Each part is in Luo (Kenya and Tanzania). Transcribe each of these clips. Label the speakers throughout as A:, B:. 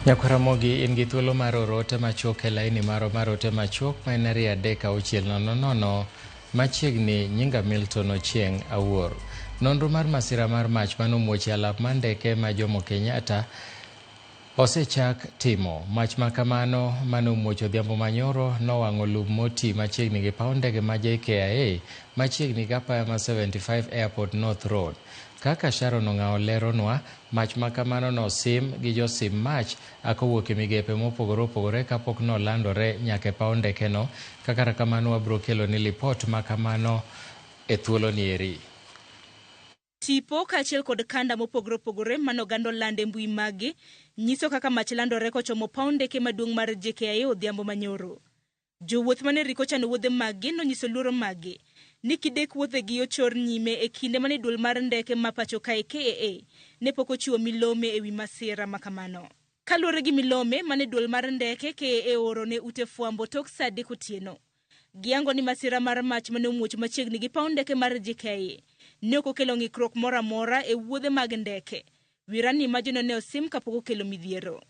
A: Nyakwar Ramogi in gi thuolo mar oro ote machuok e laini marwa mar ote machuok ma en 23600 machiegni nyinga Milton Ochieng' Awuor. Nonro mar masira mar mach mane omuoch e alap mar ndeke ma Jomo Kenyatta osechak timo. Mach ma kamano mane omuoch odhiambo manyoro nowang'o lum moti machiegni gi paw ndege ma JKIA machiegni gi apaya ma 75 Airport North Road. Kaka Sharon Ong'awo leronwa, mach ma kamano nosim gi josim mach kowuok e migepe mopogore opogore kapok nolandore nyaka e paw ndekeno. Kaka kamano wabiro kelo ni lipot ma kamano e thuolo ni eri.
B: Tipo kaachiel kod kanda mopogore opogore mane oganda olando e mbui maggi nyiso kaka mach landore kochomo paw ndeke maduong' mar JKIA odhiambo manyoro. Jowuoth mane riko chano wuodhe maggi nonyiso luoro maggi ni kidek wuodhegi ochor nyime e kinde mane duol mar ndeke ma pacho kae KAA ne pok ochiwo milome ewi masira ma kamano. Kaluwore gi milome mane duol mar ndeke KAA ooro ne ute fwambo tok saa 3 otieno, giyango ni masira mar mach mane omuoch machiegni gi paw ndeke mar JKIA ne ok okelo ng'ikruok moro amora e wuodhe mag ndeke. Wirani majno ne osim kapok okelo midhiero.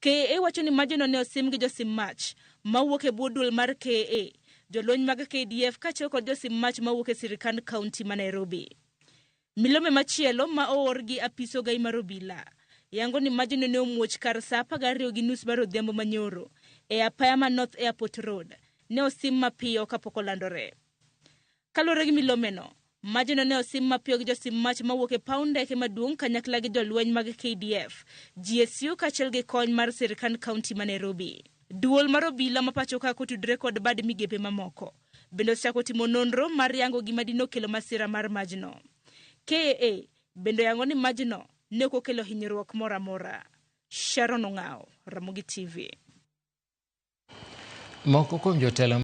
B: KAA wacho ni majno ne osim gi josim mach mawuok e bwo duol mar KAA, jolweny mag KDF kaachiel kod josim mach mawuok e sirkand kaunti ma Nairobi. Milome machielo ma oor gi apis ogai mar obila yango ni majno ne omuoch kar saa 12:30 mar odhiambo manyoro e apaya ma North Airport Road. Ne osim mapiyo kapok olandore. Kaluwore gi milomeno, majno ne osim mapiyo gi josim mach mawuok e paw ndeke maduong' kanyakla gi jolweny mag KDF, GSU kaachiel gi kony mar sirkand kaunti ma Nairobi. Duol mar obila ma pacho ka kotudore kod bad migepe mamoko bende osechako timo nonro mar yango gima dine okelo masira mar majno. KAA bende oyango ni majno ne ok okelo hinyruok moro amora. Sharon Ong'awo, Ramogi TV.
A: Moko kuom jotelo